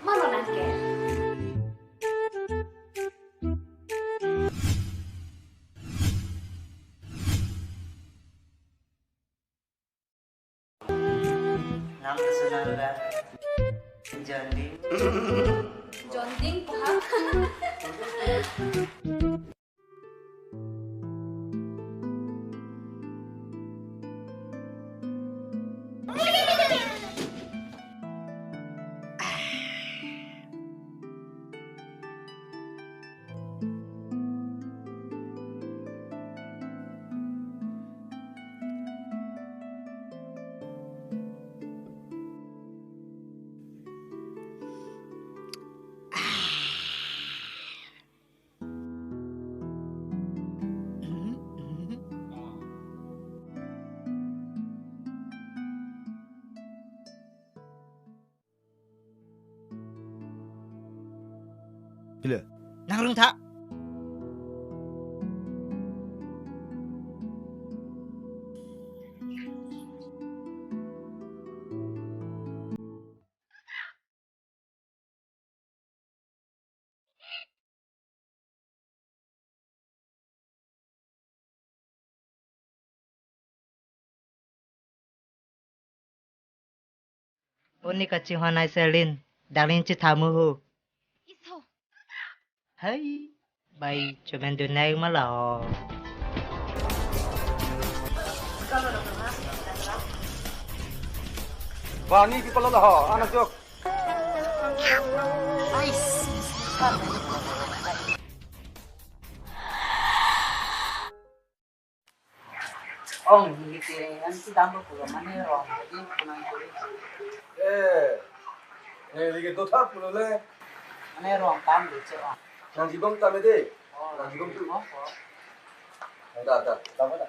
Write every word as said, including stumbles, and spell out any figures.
Mano nangke? Nang kesenal da. Jonding. Jonding paham. Pilo. Nangrung tha. Oni kachihonai Selin, darling chithamu ho. Iso. Hai, bai chomen dunai malo. Bani people lo ho, anak jok. Ong, neli ke an si dam pulo mane rong, jadi kunang kuri. Eh, neli ke dotha pulo le. Mane rong kam de che ong. Nang jibong tame de. Oh, nang jibong tu. Oh, oh. Ada, ada, ada, ada.